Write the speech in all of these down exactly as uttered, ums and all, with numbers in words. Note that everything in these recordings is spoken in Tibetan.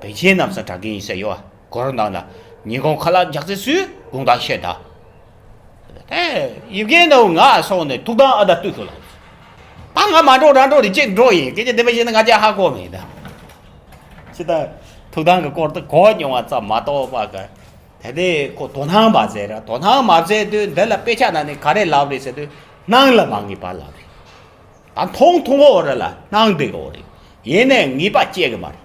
བན་ཆེན་རྣམ་གསུམ་གྲགས་མཁན་ཡིན་ཟེར་ཡོད། གོ་ར་ནང་ལ་ཉིན་གུང་ཁ་ལག་རྒྱག་ཚེ་སུས་དགོང་དག་བཤད་ད། ཨེ་ཡིབ་རྒན་ནོ་ང་སོང་ནས་ཐུགས་དམ་ཨ་ད་བཏུད་ཤོག་ལ། ད་ང་མ་འགྲོ་རང་འགྲོ་རེ་གཅིག་འགྲོ་ཡིན་སྐད་ཆ་འདི་མ་བཤད་ན་ང་ཅག་ཧ་གོ་མེད་ད། ཅི་ད་ཐུགས་དམ་གྱི་སྐོར་དུ་གོ་མྱོང་བ་ཙམ་མ་གཏོགས་པ་ག་དེ་ནས་ཁོ་དོ་སྣང་མ་མཛད་ར། དོ་སྣང་མ་མཛད་དུས་འདི་ལ་དཔེ་ཆ་ནང་ནས་ག་རེ་ལབ་རེད་ཟེར་དུས་སྣང་ལ་མ་ངེས་པ་ལབ་རེད། ད་མཐོང་མཐོང་གོ་རེད་ལ་སྣང་བསྡད་གོ་རེད། ཡིན་ནའི་ངེས་པ་སྐྱེ་གི་མ་རེད།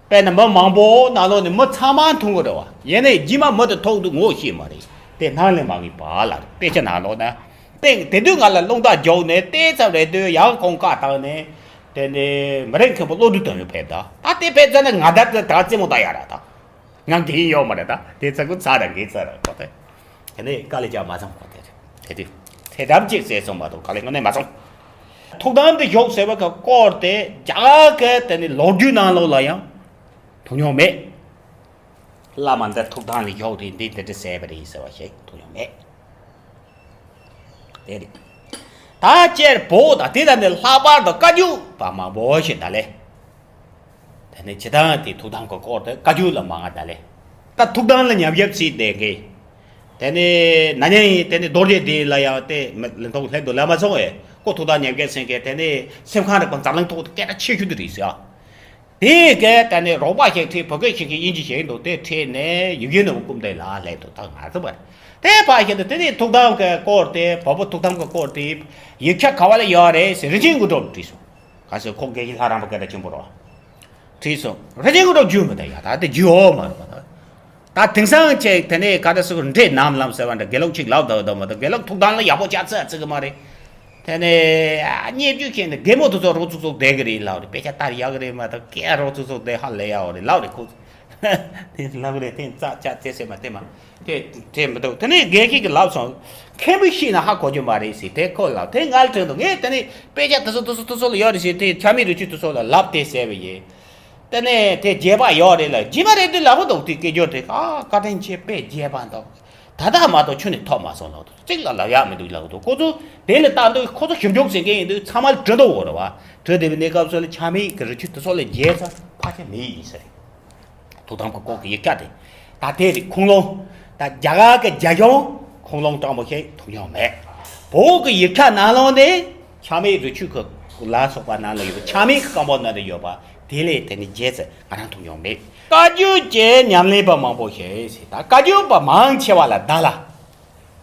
དཔེར་ན་མི་མང་པོ་ནང་ལོགས་ནས་མི་ཚང་མ་མཐོང་གི་རེད་བ། ཡིན་ནའི་རྗེས་མ་མི་དེ་ཐུག་དུས་ངོ་ཤེས་མ་རེད། དེ་སྣང་ལ་མ་ངེས་པ་ལབ་རེད། དཔེ་ཆ་ནང་ལོགས་ན་དེ་དེ་དུས་ང་ལ་རླུང་རྟ་རྒྱུག་ནས་བལྟས་ཙམ་རེད་དུས་ཡང་གོང་བཀའ་བཏང་ནས་དེ་ནས་མི་རིགས་མཁན་པོ་བློ་གྲོས་དོན་ཡོད་ཕེབས་ད། ད་དེ་ཕེབས་ཚར་ན་ང་ད་ད་རྩེད་མོ་ད་ཡ་ར་ད། ང་འགན་ཡོད་མ་རེད་ད། དེ་ཚ་ཁུ་ཚ་དང་འགན་ཚ་ར་གོ་དེ། དེ་ནས་དཀའ་ལས་བརྒྱབ་མ་སོང་གོ་དེ་རེད། དེ་དུས་དེ་འདྲ་ཅིག་ཟེར་སོང་མ་གཏོགས་དཀའ་ལས་དངོས་གནས་མ་སོང་། ཐུགས་དམ་དུ་བཞུགས་ཟེར་བ་གི་སྐོར་དེ་རྒྱ་གར་གི་དེ་ནི་ལོ་རྒྱུས་ནང་ལོགས་ལ་ཡང་ཐུག་མྱོང་མེད། བླ་མ་འདི་ཐུགས་དམ་ལ་བཞུགས་དེ་འདི་འདི་འདྲ་ཟེར་བ་རེད་ཟེར་བ་ཞིག་ཐུག་མྱོང་མེད། དེ་རེད། ད་སྤྱིར་བོད་དང་དེ་དང་ནི་ལྷག་པར་དུ་བཀའ་བརྒྱུད་པ་མང་པོ་ཞིག་ད་ལས། དེ་ནས་སྤྱིར་བཏང་དེ་ཐུགས་དམ་གྱི་སྐོར་དུ་བཀའ་བརྒྱུད་ལ་མང་ང་ད་ལས། ད་ཐུགས་དམ་ལ་ཉམས་ཞིབ་བྱས་བསྡད་མཁན། དེ་ནས་ན་ནིང་དེ་ནས་རྡོ་རྗེ་གདན་ལ་ཡང་དེ་མི་ལ་ཐོག་ལྷན་དུ་ལ་མ་སོང་བས་ཁོ་ཐུགས་དམ་ཉམས་ཞིབ་ཟེར་མཁན་དེ་ནས་སེམས་ཁམས་རིག་པ་འཛམ་གླིང་ཐོག་ཏུ་སྐད་གྲགས་ཆེ་ཤོས་དེ་རེད་ཟེར། དེ་གས་ད་ནི་རོགས་པ་ཞིག་ཁྲིད་བོད་སྐད་ཤེས་མཁན་དབྱིན་ཇི་ཞིག་འདུག་དེ་ཁྲིད་ནས་ཡིག་རྒྱུན་ནས་སྐུམ་དེ་ལ་སླེབས་འདུག་ད་ང་ཚོ་བར་དེ་ཕ་ཞིག་ཏུ་དེ་ནི་ཐུགས་དམ་གྱི་སྐོར་དེ་བོད་པ་ཐུགས་དམ་གྱི་སྐོར་དེ་ཡིག་ཆ་ག་བ་ལ་ཡོད་རེད་ཟེར་རིན་ཆེན་དངོས་གྲུབ་དྲིས་སོང་། ག་ཟེར་ཁོ་དགེ་བཤེས་ལྷ་རམས་པ་སྐད་གྲགས་ཆེན་པོ་རོ། དྲིས་སོང་། རིན་ཆེན་དངོས་གྲུབ་རྒྱུས་མི་ད་ཡ་ད་དེ་རྒྱུས་འོ་མ་རེད་པ་ད། ད་དེང་སང་ཅིག་དེ་ནས་ག་རེ་ཟེར་འདྲེ་ནམ་ལམ་ཟེར་བ་འདྲ་དགེ་ལུགས་ཅིག་ལབ་དང་དང་མ་དང་དགེ་ལུགས་ཐུགས་དམ་ལ་ཡག་པོ་ཅག་ཚ་ཚིག་གི་མ་རེད། དེ་ནས་ཨ་སྙེ་བརྒྱུད་ཁྱེད་ནི་རྒན་མོ་དེ་ཚོ་རོགས་ཚུགས་ཚུགས་བསྡད་གི་རེད་ལབ་རེད། དཔེ་ཆ་ལྟར་ཡག་གི་རེད་མ་གཏོགས་སྐད་རོགས་ཚུགས་ཚུགས་བསྡད་ཧ་ལས་ཡག་རེད་ལབ་རེད་ཁོ། དེ་ལབ་རེད་དེ་རྩ་ཆ་དེ་སེམས་མ་དེ་མ་དེ་དེ་མི་འདུག་དེ་ནས་དགེ་བཤེས་ཀྱིས་ལབ་སོང་། མཁན་པོ་ཤེས་ན་ཧ་གོ་རྒྱུ་མ་རེད་ཟེར་དེ་ཁོ་ལབ་དེ་ངལ་དྲན་འདུག་ངས་དེ་ནས་དཔེ་ཆ་དེ་ཚོ་དེ་ཚོ་དེ་ཚོ་ལ་ཡོད་རེད་ཟེར་དེ་ཆ་མེད་རུ་ཆུ་དེ་ཚོ་ལ་ལབ་དེ་ཟེར་བ་ཡིན། དེ་ནས་དེ་རྒྱས་པ་ཡོད་རེད་ལ་རྗེས་མ་རེད་དུས་ལབ་གོ་འདུག་དེ་སྐད་སྒྱུར་དེ་ཨ་བཀའ་དྲིན་ཆེ་དཔེ་རྒྱས་པ་འདུག་ད་ལྟ་མ་གཏོགས་ཁྱོན་ནས་ཐོབ་མ་སོང་ལབ་འདུག་གཅིག་ལ་ལབ་ཡག་མི་འདུག་ལབ་འདུག་ཁོ་ཚོ་དེ་ལ་ལྟ་འདུག་ཁོ་ཚོ་ཞིབ་འཇུག་བྱེད་མཁན་ཡིན་དུས་ཚང་མ་ལ་འབྲི་འདུག་འོ་རེད་བ། འབྲི་བསྡད་པའི་གནས་སྐབས་སུ་ལ་ཆ་མེད་ཀྱི་རི་ཆུ་དེ་ཚོ་ལ་རྒྱས་ཚ་ཕལ་ཆེར་མེད་ཡིན་ས་རེད། ཐུགས་དམ་གྱི་སྐོར་གྱི་ཡིག་ཆ་དེ། ད་དེ་རེད་ཁུངས་ལུང་། ད་རྒྱ་གར་གྱི་རྒྱ་གཞུང་ཁུངས་ལུང་དྲང་པོ་ཞིག་ཐུག་མྱོང་མེད། བོད་ཀྱི་ཡིག་ཆ་ནང་ལོགས་ནས་ཆ་མེད་རི་ཆུ་གི་ལ་སོགས་པ་ནང་ལ་ཡོད་པ་ཆ་མེད་ཀྱི་རྐང་པ་ནང་ལ་ཡོད་པ་དེ་ལས་དེ་ནི་རྒྱས་ཚ་ང་རང་ཐུག་མྱོང་མེད། བཀའ་བརྒྱུད་ཀྱི་ཉམས་ལེན་པ་མང་པོ་ཞིག་ཟེར་ད་བཀའ་བརྒྱུད་པ་མང་ཆེ་བ་ལ་བདག་ལ།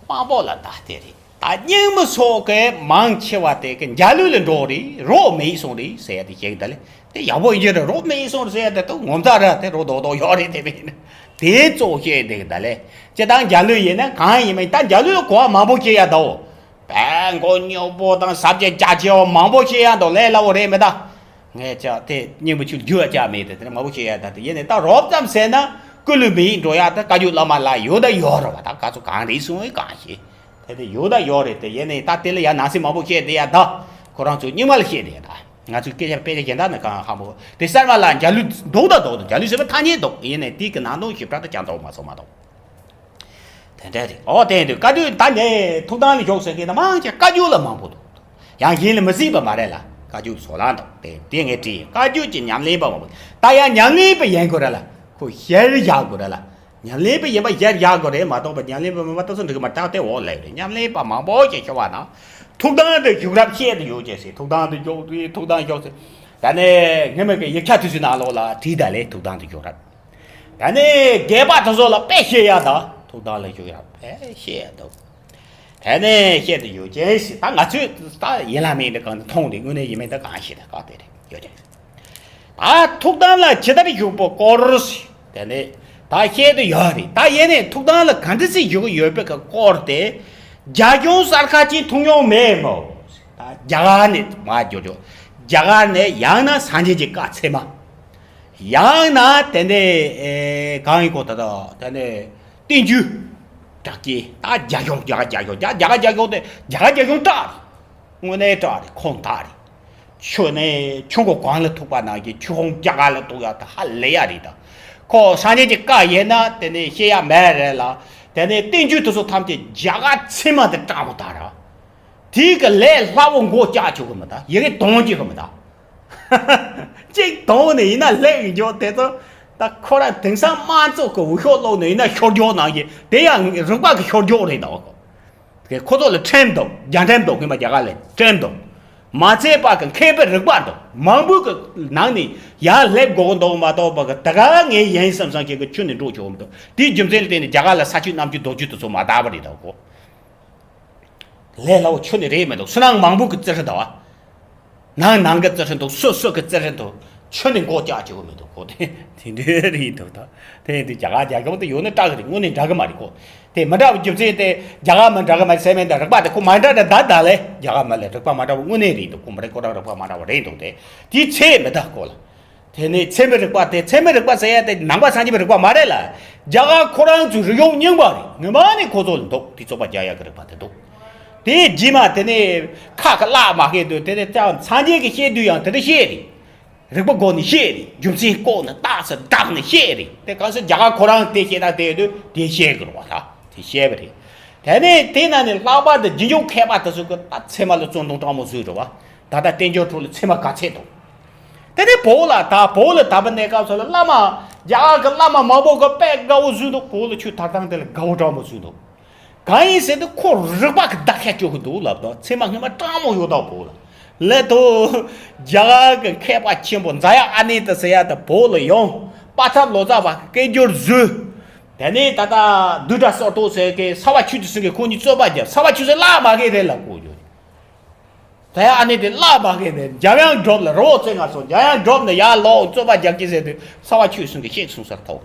དམའ་འབོག་ལ་བདག་སྟེ་རེད། ད་རྙིང་མ་སོགས་ཀྱི་མང་ཆེ་བ་དེ་གི་འཇའ་ལུས་ལ་འགྲོ་རེད་རོགས་མེད་སོང་རེད་ཟེར་ཡ་དེ་བཤད་གི་ད་ལེ། དེ་ཡག་པོ་ཡིན་གྱི་རེད་རོགས་མེད་སོང་རེད་ཟེར་ཡ་དེ་དུ་ངོ་མཚར་ར་དེ་རོགས་རྡོག་རྡོག་ཡོད་རེད་དེ་མིན། དེ་གཙོ་བཤད་དེ་གི་ད་ལེ། སྤྱི་བཏང་འཇའ་ལུས་ཡིན་ན་གང་ཡིན་མིན་ད་འཇའ་ལུས་ལ་གོ་བ་མང་པོ་སྐྱེ་ཡ་དོ། བས་མགོ་སྨྱུག་པོ་དང་ཟབ་རྒྱས་རྒྱ་ཆེ་བ་མང་པོ་སྐྱེ་ཡ་དོ་ལས་སླ་བོ་རེད་མི་ད། ངས་ཅག་དེ་སྙིང་པོ་ཆུ་རྒྱུ་བ་ཅག་མེད་དེ་དེ་ནས་མ་བུ་ཤེས་ཡ་ད་དེ་ཡིན་ནས་ད་རོབ་ཙམ་ཟེར་ན་ཀུ་ལུ་མི་ཡིན་འགྲོ་ཡ་ད་བཀའ་བརྒྱུད་བླ་མ་ལ་ཡོད་ད་ཡོད་ར་བ་ད་ག་ཚོ་གང་རེད་སོང་ཡི་གང་ཤེས། དེ་དེ་ཡོད་ད་ཡོད་རེད་དེ་ཡིན་ནས་ད་དེ་ལ་ཡ་ནང་སྲིད་མང་པོ་བཤད་དེ་ཡ་ད་ཁོ་རང་ཚོ་རྙིང་མ་ལ་བཤད་དེ་ཡ་ད་ང་ཚོའི་སྐད་ཆ་དཔེ་ཆ་གཞན་དག་ནི་གང་ཧ་མོ་དེ་གསར་མ་ལ་འཇའ་ལུས་འདུག་ད་འདུག་ད་འཇའ་ལུས་ཟེར་བ་ཐ་སྙད་འདུག་ཡིན་ནས་དེ་གི་ནང་དོན་ཞིབ་ཕྲ་ད་ཀྱང་འདུག་མ་སོང་མ་གཏོགས། དེ་འདྲ་རེད། ཨོ་དེ་འདུག་བཀའ་བརྒྱུད་ད་ངས་ཐུགས་དམ་ལ་བཞུགས་ཟེར་མཁན་ད་མང་ཆེ་བཀའ་བརྒྱུད་ལ་མང་པོ་འདུག་ཡང་གཞན་ལ་མི་སྲིད་པ་མ་རེད་ལ་བཀའ་བརྒྱུད་བཟོ་ལ་འདུག་དེ་དེ་ངས་བྲིས་བཀའ་བརྒྱུད་ཀྱི་ཉམས་ལེན་པ་མང་པོ་ད་ཡང་ཉམས་ལེན་པ་ཡིན་དགོས་རེད་ལ་ཁོ་གཞིར་བཞག་དགོས་རེད་ལ་ཉམས་ལེན་པ་ཡིན་པ་གཞིར་བཞག་དགོས་རེད་མ་གཏོགས་པ་ཉམས་ལེན་པ་མིན་པ་ད་སུ་འགྲིག་གི་མ་རེད་ད་དེ་འོག་ལས་རེད་ཉམས་ལེན་པ་མང་པོ་ཞིག་ཤོར་བ་ན་ཐུགས་དམ་དུ་བཞུགས་རབས་བཤད་དུ་ཡོད་ཅེས་ཟེར་ཐུགས་དམ་དུ་བཞུགས་དུས་ཐུགས་དམ་བཞུགས་ཟེར་ད་ནས་སྔོན་མ་གི་ཡིག་ཆ་དེ་ཚོའི་ནང་ལོགས་ལ་བྲིས་ད་ལས་ཐུགས་དམ་དུ་བཞུགས་རབས། ད་ནི་རྒས་པ་དེ་ཚོ་ལ་དཔེ་བཤད་ཡ་ད་ཐུགས་དམ་ལ་བཞུགས་ཡ་དཔེ་བཤད་ཡ་འདུག་ད་ནི་བཤད་དུ་ཡོད་ཅེས་ཞེས་ད་ང་ཚོས་ད་ཡིན་ལ་མིན་འདི་གང་མཐོང་དེ་དངོས་གནས་ཡིན་མིན་ད་གང་ཤེས་ད་ག་དེ་རེད་ཡོད་ཅེས་ད་ཐུགས་དམ་ལ་ཇི་ལྟར་བཞུགས་པའི་སྐོར་ཞེས་ད་ནི་ད་བཤད་དུ་ཡོད་རེད་ད་ཡིན་ནའི་ཐུགས་དམ་ལ་ག་འདྲ་སེ་བཞུགས་ཡོད་པའི་གི་སྐོར་དེ་རྒྱ་གཞུང་གསར་ཁ་ཅིག་མཐོང་མྱོང་མེད་མོད་ད་རྒྱ་གར་ནས་མ་བརྗོད་ཆོག་རྒྱ་གར་ནས་ཡང་ན་སངས་རྒྱས་ཀྱི་བཀའ་ཚད་མ། ཡང་ན་དེ་ནས་ཨེ་གང་ཡིན་གོ་ད་ད་དེ་ནས་བསྟན་བཅོས་གྲགས་ཅན་ད་རྒྱ་གཞུང་རྒྱ་གར་རྒྱ་གཞུང་རྒྱ་རྒྱ་གར་རྒྱ་གཞུང་དེ་རྒྱ་གར་རྒྱ་གཞུང་དྲག་རེད། དངོས་གནས་དྲག་རེད་ཁོང་དྲག་རེད། ཆོས་ནས་ཆུ་མགོ་གང་ལ་ཐུག་པ་ནང་བཞིན་ཆུ་ཁོང་རྒྱ་གར་ལ་ཐུག་ཡ་ད་ཧ་ལས་ཡ་རེད་ད། ཁོ་སངས་རྒྱས་ཀྱི་བཀའ་ཡིན་ན་དེ་ནས་བཤད་ཡ་མེད་རེད་ལ། དེ་ནས་བསྟན་བཅོས་དེ་ཚོ་ཐམས་ཅད་རྒྱ་གར་ཚད་མ་དེ་དྲག་པོ་དྲག་ར། དེའི་གི་ལས་སླ་བོ་མགོ་བཀྱག་ཆོག་གི་མི་ད་ཡི་གེ་གཏོང་བྱེད་གི་མི་ད། གཅིག་དོང་ནས་ཡིན་ན་ལེགས་འགྱོ་དེ་ཚོ། ད་ཁོ་རང་དེང་སང་དམངས་གཙོ་གི་འོས་ཤོག་སློག་ནས་ཡིན་ན་ཤོར་འགྱོ་ནང་གི་དེ་ཡང་རིག་པ་གི་ཤོར་འགྱོ་རེད་ད་བ་ཁོ། དེ་ཁོ་ཚོ་ལ་ཁྲིམས་འདུག་རྒྱ་ཁྲིམས་འདུག་ངས་མ་རྒྱ་གར་ལ་ཁྲིམས་འདུག་མ་ཚད་པ་གི་མཁས་པའི་རིག་པ་འདུག་མང་པོ་གི་ནང་ནས་ཡར་སླེབས་དགོས་གི་འདུག་མ་གཏོགས་པ་གི་ད་ག་ངས་ཡིན་བསམ་བསམ་ཁྱེད་ཀྱི་ཆུ་ནས་འགྲོ་ཆོག་མི་འདུག་དེའི་རྒྱུ་མཚན་ལ་བརྟེན་ནས་རྒྱ་གར་ལ་ས་ཆུ་གནམ་གྲུ་རྡོ་རྗེ་དེ་ཚོ་མ་དར་བ་རེད་ད་ཁོ། ལས་སླ་བོ་ཆུ་ནས་རེད་མི་འདུག་སུ་ནང་མང་པོ་གི་རྩི་ཧྲི་འདུག་བ། ནང་ནང་གི་རྩི་ཧྲི་འདུག་སོ་སོ་གི་རྩི་ཧྲི་འདུག་ཆུ་ནས་མགོ་བཀྱག་བཅུག་གི་མི་འདུག་གོ་དེ་དེ་འདྲའི་རིགས་འདུག་ད་དེ་ཡིན་དུས་རྒྱ་གར་རྒྱ་གཞུང་དེ་ཡོད་ན་སྐྲག་གི་རེད། དངོས་གནས་འདྲ་གི་མ་རེད་གོ་དེ་མི་འདྲ་བའི་རྒྱུ་མཚན་དེ་རྒྱ་གར་མི་འདྲ་གི་མ་རེད་ཟེར་མེད་འདྲ་རིག་པ་དེ་ཁོ་མ་འདྲ་འདྲ་ད་ད་ལས་རྒྱ་གར་མི་ལས་རིག་པ་མ་འདྲ་བ་དངོས་གནས་རེད་འདུག་ཁོ་མི་རེད་ཁོ་རང་རིག་པ་མ་འདྲ་བ་རེད་འདུག་དེ་དེའི་ཚེ་མི་ད་གོ་ལ། དེ་ནས་ཚད་མའི་རིག་པ་དེ་ཚད་མའི་རིག་པ་ཟེར་ཡ་དེ་ནང་པ་སངས་རྒྱས་པའི་རིག་པ་མ་རེད་ལ། རྒྱ་གར་ཁོ་རང་ཚོའི་རིག་གཞུང་རྙིང་པ་རེད། ངོ་མ་ནི་ཁོ་ཚོ་ལ་འདུག་དེ་རྩོད་པ་རྒྱག་ཡ་གི་རིག་པ་དེ་འདུག་དེ་རྗེས་མ་དེ་ནས་ཁ་ཁ་བརླག་མ་ཤེས་དུས་དེ་ནས་ཀྱང་སངས་རྒྱས་ཀྱིས་བཤད་དུས་ཡང་དེ་འདྲ་བཤད་རེད། རིག་པ་སྒོ་ནས་བཤད་རེད། རྒྱུ་མཚན་ལྐོག་ནས་རྟགས་སུ་བསྒྲགས་ནས་བཤད་རེད། དེ་ག་ཚོད་རྒྱ་གར་ཁོ་རང་དེ་བཤད་ན་དེ་དུས་དེ་བཤད་གི་རེད་བ་ད་དེ་བཤད་པ་རེད། དེ་ནས་དེ་ན་ནས་ལྷག་པར་དུ་རྗེས་འཇུག་མཁས་པ་དེ་ཚོ་གི་ད་ཚད་མ་ལ་བརྩོན་འདུག་སྤྲང་མོ་བཟོས་རེད་བ། ད་ལྟ་བསྟན་འགྱུར་ཁྲོད་ལ་ཚད་མ་ག་ཚད་འདུག་དེ་ནས་བོད་ལ་ད་བོད་ལ་ད་བུ་གནས་སྐབས་སུ་ལ་བླ་མ་རྒྱ་གར་གྱི་བླ་མ་མང་པོ་གི་དཔེ་དགའ་བོ་བཟོས་འདུག་བོད་ལ་ཆོས་དར་སྟངས་དེ་ལ་དགའ་བོ་སྤྲང་མོ་བཟོས་འདུག་གང་ཡིན་ཟེར་དུས་ཁོ་རིག་པ་གི་བརྡར་ཤ་གཅོད་གི་འདུག་ལབ་དང་ཚད་མ་སྔོན་མ་སྤྲང་མོ་ཡོད་དང་བོད་ལ་ལས་དོ་རྒྱ་གར་གྱི་མཁས་པ་ཆེན་པོ་རྫ་ཡག་ཨ་ནེ་ཏི་ཟེར་ཡ་དེ་བོད་ལ་ཡོང་པ་ཐབས་ལོ་ཙཱ་བ་སྐད་སྒྱུར་བཟོས། དེ་ནས་ད་ལྟ་བདུད་དགྲ་སྲོག་ཐོག་ཟེར་གི་ས་བ་ཆུ་དེ་ཟེར་གི་ཁོ་གཉིས་རྩོད་པ་རྒྱབ་ས་བ་ཆུ་ཟེར་བླ་མ་གི་རེད་ལ་གོ་ཡོད། ད་ཡང་ཨ་ནེ་དེ་བླ་མ་གི་ནས་འཇམ་དབྱངས་སྒྲོབ་ལ་རི་བོ་རྩེ་ལྔ་སོང་འཇམ་དབྱངས་སྒྲོབ་ནས་ཡར་ལོག་རྩོད་པ་རྒྱག་གི་ཟེར་དུས་ས་བ་ཆུ་གསུང་གི་ཤེས་གསུང་སར་ཐོག་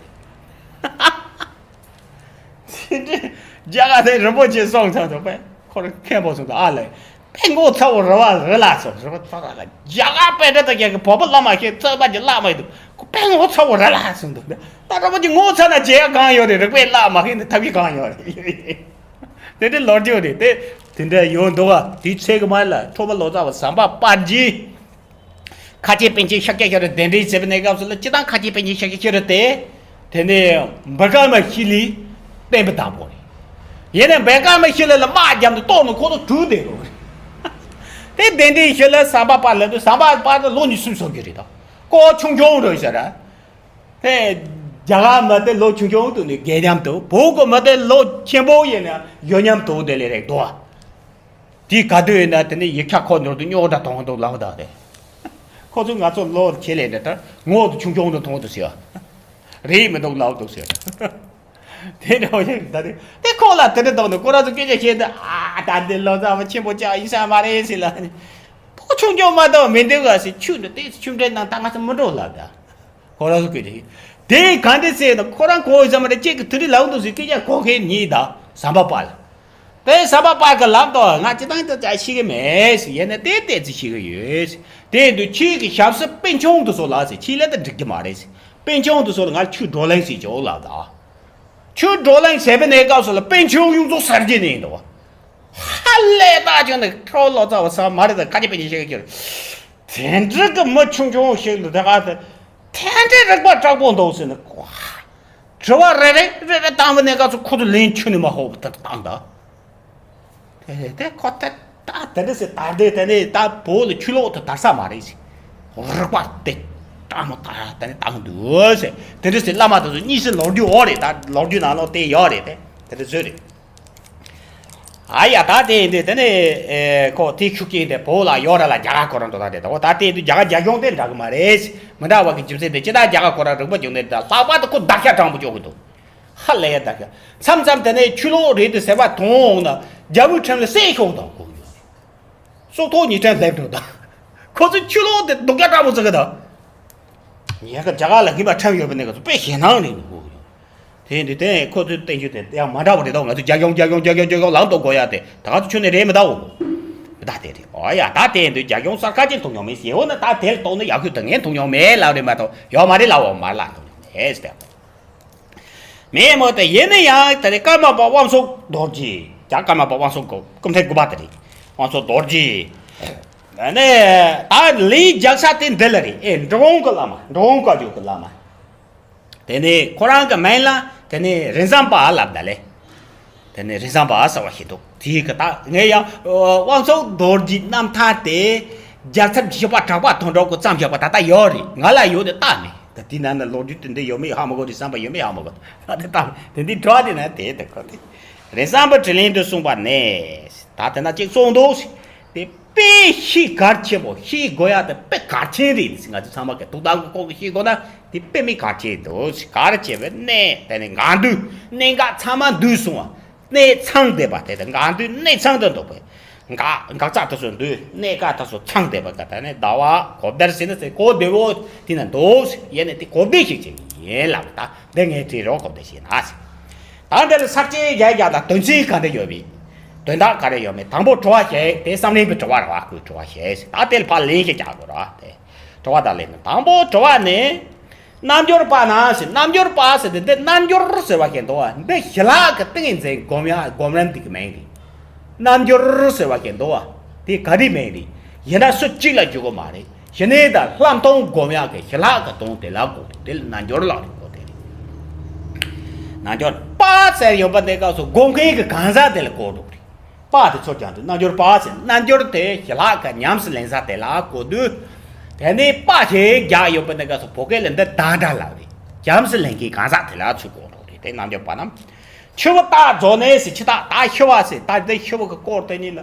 རེད། དེ་འདྲའི་རྒྱ་གར་དེ་རིན་པོ་ཆེ་སོང་ཚར་འདུག་པས་ཁོ་རང་མཁན་པོ་སོང་དུ་ཨ་ལས་དཔེ་ངོ་ཚ་བོ་རི་བ་རི་ལ་སོང་རི་བ་ཚ་ལ་རྒྱ་གར་དཔེ་འདྲ་དང་རྒྱ་གི་བོད་པ་བླ་མ་ཤེས་རྩོད་པ་རྒྱག་བླ་མ་ཡིན་འདུག་ཁོ་དཔེ་ངོ་ཚ་བོ་རི་ལ་སོང་འདུག་ད་རིན་པོ་ཆེ་ངོ་ཚ་ན་བྱེད་ཡ་གང་ཡོད་རེད། རིག་པའི་བླ་མ་ཤེས་འདི་ཐབས་ཀྱི་གང་ཡོད་རེད། དེ་འདྲའི་ལོ་རྒྱུས་རེད་དེ། དེ་འདྲ་ཡོང་འདུག་ག་དེའི་ཚེ་གི་མ་ལ་ཁྲོ་བ་ལོ་ཙཱ་བ་ཟམ་པ་པར་གྱིས། ཁ་ཆེ་པཎ་ཆེན་ཤཱཀྱ་ཤྲཱི་གདན་འདྲེན་བྱས་པའི་གནས་སྐབས་སུ་ལ་སྤྱི་བཏང་ཁ་ཆེ་པཎ་ཆེན་ཤཱཀྱ་ཤྲཱི་དེ། དེ་ནས་བི་ཀྲ་མ་ཤི་ལའི་བསྟན་པའི་བདག་པོ་རེད། ཡིན་ནའི་བི་ཀྲ་མ་ཤི་ལ་ལ་དམག་བརྒྱབ་ནས་གཏོར་ནས་ཁོ་ཚོ་བྲོས་བསྡད་ཡོད་རེད། དེ་གདན་འདྲེན་ཞུས་ལ་ཟམ་པ་པར་ལབ་དུས་ཟམ་པ་པར་ལ་ལོ་ཉི་ཤུ་སོང་གི་རེད་དོ། ཀོ་ཆུང་ཆུང་རེད་ཤག་ར། དེ་རྒྱ་གར་མི་དེ་ལོ་ཆུང་ཆུང་དུ་ནི་རྒས་མཉམ་དུ་བོད་ཀྱི་མི་དེ་ལོ་ཆེན་པོ་ཡིན་ན་ཡོད་མཉམ་དུ་དེ་ལས་རེག་དོ། དེའི་ག་དུས་ཡིན་ན་དེ་ནི་ཡིག་ཆ་ཁོ་ནོར་དུ་རྙོག་དྲ་གཏོང་འདུག་ལབ་ད་དེ། ཁོ་ཚོས་ང་ཚོ་ལོ་ཆེ་ལས་འདྲ་ལྟར་ངོ་དུ་ཆུང་ཆུང་དུ་མཐོང་འདུག་ཟེར། རེད་མི་འདུག་ལབ་འདུག་ཟེར། དེ་འདྲ་བ་ཡིན་ད་དེ་དེ་ཁོ་ལ་དེ་འདྲ་གཏོང་འདུག་ཁོ་རང་ཚོ་སྐད་ཆ་བཤད་དུས་ཨ་ད་འདི་ལོ་ཙཱ་བ་ཆེན་པོ་ཅག་ཡིན་ས་མ་རེད་ཟེར་ལ་ནི། ཕོ་ཆུང་ཆུང་མ་གཏོགས་མི་འདུག་ག་ཟེར། ཆུ་འདི་ཏོག་ཙམ་ཆུ་འདྲེན་ནང་ད་ང་ཚོ་མི་འགྲོ་ལབ་ད། ཁོ་རང་ཚོ་སྐད་ཆ་ཡིན། དེ་ག་འདྲ་ཟེར་ན་ཁོ་རང་གོ་ཡོད་ས་མ་རེད། ཁྱེད་ཀྱི་དེ་འདྲ་ལབ་འདུག་ཟེར་སྐད་ཆ་གོ་མཁན་ཉིད་ད་ཟམ་པ་པ་ལ། དེ་ཟམ་པ་པ་གི་ལབ་དོ་ང་སྤྱི་བཏང་དུ་ད་ཤེས་གི་མེད་ཟེར། ཡིན་ན་དེ་ཏོག་ཙམ་ཤེས་གི་ཡོད་ཟེར། དེ་དུས་ཁྱེད་ཀྱི་ཞབས་སུ་པཎ་ཆེན་དེ་ཚོ་ལ་ཟེར། ཁྱེད་ལ་ད་འགྲིག་གི་མ་རེད་ཟེར། པཎ་ཆེན་དེ་ཚོ་ལ་ང་ཆོས་བགྲོ་གླེང་ཟེར་ཅོག་ལབ་ད། ཆོས་བགྲོ་གླེང་བྱས་པའི་གནས་སྐབས་སུ་ལ་པཎ་ཆེན་ཡོངས་རྫོགས་གསར་བརྗེ་ནས་ཡིན་འདུག་བ། ཧ་ལས་ད་ཁྱོད་ནི་ཁྲོ་ལོ་ཙཱ་བ་ས་མ་རེད་ད་ཁ་ཆེ་པཎ་ཆེན་ཤེས་གི་ཁྱོད། དེ་འདྲ་གི་མི་ཆུང་ཆུང་ཞིག་ལ་དེ་ག་དེ་དེ་འདྲའི་རིག་པ་དྲག་པོ་འདུག་ཟེར་ནས་དྲི་བ་རེ་རེ་རེ་རེ་བཏང་བའི་གནས་སྐབས་སུ་ཁོ་ཚོ་ལན་ཁྱོན་ནས་མ་ཧོབ་ད་བཏང་ད། དེ་དེ་ཁོ་དེ་ད་དེ་འདྲ་ཟེར་ད་དེ་དེ་ནས་ད་བོད་ལ་ཆོས་ལོག་ཏུ་དར་ས་མ་རེད་ཟེར། རིག་པ་དེ་དྲག་མོ་དར་དེ་ནས་བཏང་འདུག་ཟེར། དེ་འདྲ་ཟེར་བླ་མ་དེ་ཚོ་གཉིས་སུ་ལོ་རྒྱུས་འོག་རེད། ད་ལོ་རྒྱུས་ནང་ལོགས་དེ་ཡོད་རེད། དེ་དེ་འདྲ་བཟོས་རེད། ཨ་ཡ་ད་དེ་ཡིན་དུས་དེ་ནས་ཨེ་ཁོ་དེ་ཤུགས་རྐྱེན་དེ་བོད་ལ་ཡོད་ར་ལ་རྒྱ་གར་ཁོ་རང་འགྲོ་ད་དེ་ད་འོ་ད་དེ་ཡིན་དུས་རྒྱ་གར་རྒྱ་གཞུང་དེ་འདྲ་གི་མ་རེད། མི་འདྲ་བ་གི་རྒྱུ་མཚན་དེ་ཅི་ད་རྒྱ་གར་ཁོ་རང་རིག་པ་རྒྱུགས་ནས་ད་ལྷག་པར་དུ་ཁོ་བརྡར་ཤ་དྲང་པོ་སྐྱོ་གི་འདུག་ཧ་ལས་ཡ་བརྡར་ཤ་མཚམས་མཚམས་དེ་ནས་ཆོས་ལོག་རེད་དུ་ཟེར་བ་མཐོང་འོང་ན་རྒྱལ་པོའི་ཁྲིམས་ལ་བསད་ཤོག་དང་གོ་ཡོད། སྲོག་ཐོག་ཉེས་ཁྲིམས་སླེབས་འགྲོ་དང་། ཁོ་ཚོ་ཆོས་ལོག་དེ་སྡུག་ཅག་དྲང་པོ་བརྩི་གི་དང་། ངས་ཀ་རྒྱ་གར་ལ་ངེས་པ་ཁྲིམས་ཡོད་པ་ནས་ཀ་ཚོ་དཔེ་ཞེད་སྣང་རེད་འདུག་གོ་ཡོད། དེ་འདི་དེ་ཁོ་ཚོའི་བསྟན་བཅོས་དེ་ཡང་མ་འདྲ་བ་རེད་དོ། ང་ཚོ་རྒྱ་གཞུང་རྒྱ་གཞུང་རྒྱ་གཞུང་རྒྱ་གཞུང་ལངས་ཐུབ་དགོས་ཡ་དེ་ད་ག་ཚོད་ཆོས་ནས་རེད་མི་ད་འོ། ད་དེ་རེད་ཨོ་ཡ་ད་དེ་འདི་རྒྱ་གཞུང་གསར་ཁ་ཅིག་མཐོང་མྱོང་མེད་ཟེར་འོ་ན་ད་དེ་ལ་གཏོགས་ན་ཡག་ཤོས་ད་ངས་མཐོང་མྱོང་མེད་ལབ་རེད་མ་གཏོགས་ཡོད་མ་རེད་ལབ་འོ་མ་ལ་མཐོང་མྱོང་མེད་ཟེར། མེད་མོ་དེ་ཡིན་ན་ཡང་དེ་རེད་ཀརྨ་པ་དབང་ཕྱུག་རྡོ་རྗེ་རྒྱ་ཀརྨ་པ་དབང་ཕྱུག་གི་སྐུ་ཕྲེང་དགུ་པ་དེ་རེད། དབང་ཕྱུག་རྡོ་རྗེ། ནས་ད་ལས་རྒྱག་ས་དེ་འདི་ལ་རེད་ཨེ་འབྲི་གུང་གི་བླ་མ་འབྲི་གུང་བཀའ་བརྒྱུད་ཀྱི་བླ་མ། དེ་ནས་ཁོ་རང་གི་མིང་ལ་དེ་ནས་རིན་བཟང་པ་ལབ་ད་ལེ། དེ་ནས་རིན་བཟང་པ་ཟེར་བ་ཞིག་འདུག་དེའི་གི་ད་ངས་ཡང་དབང་ཕྱུག་རྡོ་རྗེ་རྣམ་ཐར་དེ་ རྒྱལ་ཚབ་ཀྱི་བཤད་པ་གྲགས་པ་དོན་གྲུབ་ཀྱིས་བརྩམས་བཞག་པ་ད་ལྟ་ཡོད་རེད། ང་ལ་ཡོད་དེ་ལྟ་མེད། ད་དེ་ནང་ན་ལོ་རྒྱུས་དེ་འདྲ་ཡོད་མེད་ཧ་མ་གོ། རིགས་བཟང་པོ་ཡོད་མེད་ཧ་མ་གོ། ད་དེ་ལྟ་མེད། དེ་འདི་དྲི་བ་དེ་ན་དེ་དེ་ཁོ་དེ་རིགས་བཟང་པོ་དྲིན་ལན་དུ་གསུངས་པ་ནས། ད་དེ་ན་གཅིག་གསུངས་འདུག། དེ་དཔེ་ཤེས་གལ་ཆེན་པོ། ཤེས་དགོས་ཡ་དེ་དཔེ་གལ་ཆེན་རེད། ང་ཚོ་ཚང་མ་གི་ཐུགས་དམ་གྱི་སྐོར་གྱི་ཤེས་དགོས་ན་དེ་དཔེ་མི་གལ་ཆེན་འདུག། གལ་ཆེ་བའི་གནས་དེ་ནི་འགག་འདུས། གནད་འགག་ཚང་མ་འདུས་སོང་བ། གནད་ཚང་བསྡད་པ་དེ་དང་། འགག་འདུས་གནད་ཚང་དུ་འདུག་པས། འགག་འགག་རྩ་དེ་ཚོ་འདུས། གནད་འགག་དེ་ཚོ་ཚང་བསྡད་པ་ག་ད་ནི་ཟླ་བ་གོ་བརྡར་ཟེར་ན་ཟེར་གོ་བདེ་བོ་དེ་ན་འདུག། ཡེ་ནས་དེ་གོ་བདེ་ཞིག་ཅིག་ཡིན་ལབ། ད་འདི་ངས་བྲིས་རོགས་གོ་བདེ་ཞིག་ན་ཟེར། ད་འདི་ལ་ས་བཅད་བརྒྱད་བརྒྱ་དང་དོན་ཚན་ག་འདྲ་ཡོད་པའི་དོན་དག་ག་རེ་ཡོད་མེད། དང་པོ་དྲི་བ་བཤད། དེ་བསམ་ལན་པའི་དྲི་བ་རེད་བ། ཁོའི་དྲི་བ་བཤད་ཟེར། ད་དེ་ལ་ཕར་ལན་ཞིག་རྒྱག་དགོས་རེད་བ། དེ་དྲི་བ་དང་ལན་ནི། དང་པོ་དྲི་བ་ནི། རྣལ་འབྱོར་པ་ན་ཟེར། རྣལ་འབྱོར་པ་ཟེར་དེ་འདི་རྣལ་འབྱོར་ཟེར་བ་ཞིག་འདུག་བ། འདི་ཞི་ལྷག་གི་ཏིང་ངེ་འཛིན་སྒོམ་ཡ་སྒོམ་རིམ་འདི་གི་མིང་རེད། རྣལ་འབྱོར་ཟེར་བ་ཞིག་འདུག་བ། དེ་ག་རེ་མིང་རེད། ཡིན་ན་སུ་གཅིག་ལ་འཇུག་གི་མ་རེད། ཞི་གནས་དང་ལྷག་མཐོང་སྒོམ་ཡག་གི་ཞི་ལྷག་གི་དོན་དེ་ལ་གོ་དེ་ལ་རྣལ་འབྱོར་ལབ་རེད་གོ། དེ་རེད། རྣལ་འབྱོར་པ་ཟེར་ཡོད་པ་འདི་སྐབས་སུ་སྒོམ་མཁན་གྱི་གང་ཟག་དེ་ལ་གོ་འགྲོ་གི་རེད། པ་དེ་ཚོ་ཀྱང་དུ་རྣལ་འབྱོར་པ་ཟེར། རྣལ་འབྱོར་དེ་ཞི་ལྷག་གི་ཉམས་སུ་ལེན་ས་དེ་ལ་གོ་དུས། དེ་ནས་པ་ཞེས་རྒྱག་ཡོད་པ་འདི་སྐབས་སུ་བོད་སྐད་ལ་འདི་བདག་སྒྲ་ལབ་རེད། ཉམས་སུ་ལེན་མཁན་གང་ཟག་དེ་ལ་ཚུར་གོ་འགྲོ་གི་རེད། དེ་རྣལ་འབྱོར་པ་རྣམས། འཆི་བ་རྟག་རྫོགས་ནས་ཟེར། འཆི་རྟགས་ད་ཤི་བ་ཟེར། ད་འདི་ཤི་བ་གི་སྐོར་དེ་ཉིད་ལ།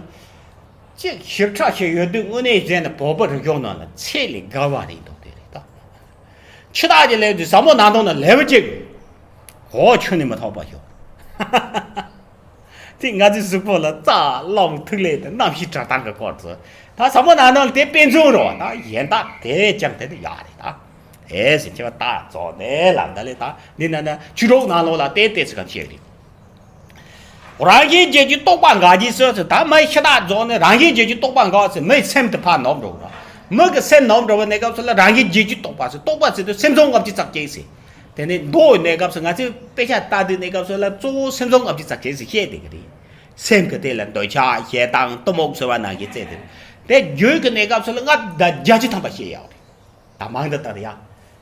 གཅིག་ཞིབ་ཕྲ་ཞིག་ཡོད་དུས་དངོས་གནས་བྱས་ན་བོད་པ་རིག་གཞུང་ནང་ལ་ཚད་ལས་བརྒལ་བ་རེད་འདུག། དེ་རེད་ད། འཆི་བདག་གི་ལས་དུས་ཟབ་མོ་སྣང་སྟོང་ན་ལེའུ་གཅིག་གོ་ཆུ་ནི་མི་ཐོགས་པ་ཞོག། དེ་ང་ཚོའི་གཟུགས་པོ་ལ་རྩ་རླུང་ཐིག་ལེ་དང་རྣམ་ཤེས་གྲགས་སྟངས་ཀྱི་སྐོར་ཚོ། ད་ཟབ་མོ་སྣང་སྟོང་ལ་དེ་དཔེ་མཚོན་རེད་བ། ད་གཞན་དག་དེ་ཅང་དེ་དུ་ཡག་རེད་ད། དེ་ཟེར་འཆི་བ་རྟག་རྫོགས་ནས་ལབ་ད་ལས། ད་འདི་ན་ན་ཆོས་གྲོགས་ནང་ལོགས་ལ་དེ་དེ་ཚིག་གམ་བཤད་རེད། རང་བཞིན་བརྗོད་ཀྱི་རྟོག་པ་འགག་གྱིས་སོ་ཟེར། ད་མི་འཆི་རྟག་རྫོགས་ནས་རང་བཞིན་བརྗོད་ཀྱི་རྟོག་པ་འགག་ཟེར། མིའི་སེམས་དེ་ཕར་ནོར་འགྲོ་གི་རེད། མི་གི་སེམས་ནོར་འགྲོ་བའི་གནས་སྐབས་སུ་ལ་རང་བཞིན་བརྗོད་ཀྱི་རྟོག་པ་ཟེར། རྟོག་པ་ཟེར་དུས་སེམས་ཙམ་ལྔ་བཅུ་རྩ་བརྒྱད་ཟེར། དེ་ནས་མདོ་ཡི་གནས་སྐབས་སུ་ང་ཚོས་དཔེ་ཆ་ལྟ་དུས་གནས་སྐབས་སུ་ལ་གཙོ་བོ་སེམས་ཙམ་ལྔ་བཅུ་རྩ་བརྒྱད་ཟེར་བཤད་བསྡད་ཀྱི་རེད། སེམས་ཀྱི་སྟེང་ལ་འདོད་ཆགས་ཞེ་སྡང་གཏི་མུག་ཟེར་བ་ནང་བཞིན་བརྩིས་ཏེ། དེ་རྒྱུད་ཀྱི་གནས་སྐབས་སུ་ལ་ལྔ་དང་བརྒྱད་ཅུ་ཐམ་པ་བཤད་ཡོད་རེད། ད་མང་དུ་བཏང་ཡ།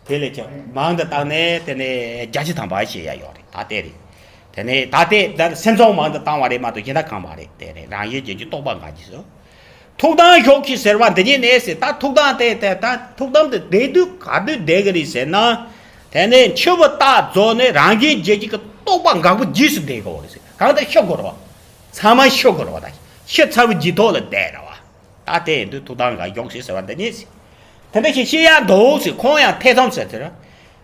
དེ་ལས་ཀྱང་མང་དུ་བཏང་ནས་དེ་ནས་བརྒྱད་ཅུ་ཐམ་པ་བཤད་ཡ་ཡོད་རེད། ད་དེ་རེད། དེ་ནས་ད་དེ་ད་སེམས་ཙམ་མང་དུ་བཏང་བ་རེད་མ་གཏོགས་གཞན་དག་གང་མ་རེད། དེ་རེད། རང་བཞིན་བརྗོད་ཀྱི་རྟོག་པ་འགག་གྱིས་སོ། ཐུགས་དམ་ཞོག་གི་ཟེར་བ་འདི་ཉིད་ནས་ཟེར། ད་ཐུགས་དམ་དེ་དེ་ད་ཐུགས་དམ་དེ་བསྡད་དུས་ག་དུས་བསྡད་ཀྱི་རེད་ཟེར་ན། དེ་ནས་འཆི་བ་རྟག་རྫོགས་ནས་རང་བཞིན་བརྗོད་ཀྱི་རྟོག་པ་འགག་པོ་རྗེས་སུ་བསྡད་དགོས་རེད་ཟེར། གང་ལྟར་ཤི་དགོས་རེད་བ། ཚང་མ་ཤི་དགོས་རེད་བ། ད་ཤི་ཚར་བའི་རྗེས་ཐོག་ལ་བསྡད་རེད་བ། ད་དེ་ཡིན་དུས་ཐུགས་དམ་འགག་ཞོག་ཟེར་བ་འདི་ཉིད་ཟེར། དེ་འདྲ་ཞིག་བཤད་ཡ་འདུག་ཟེར། ཁོང་ཡང་ཐེ་ཚོམ་ཟེར་ཟེར།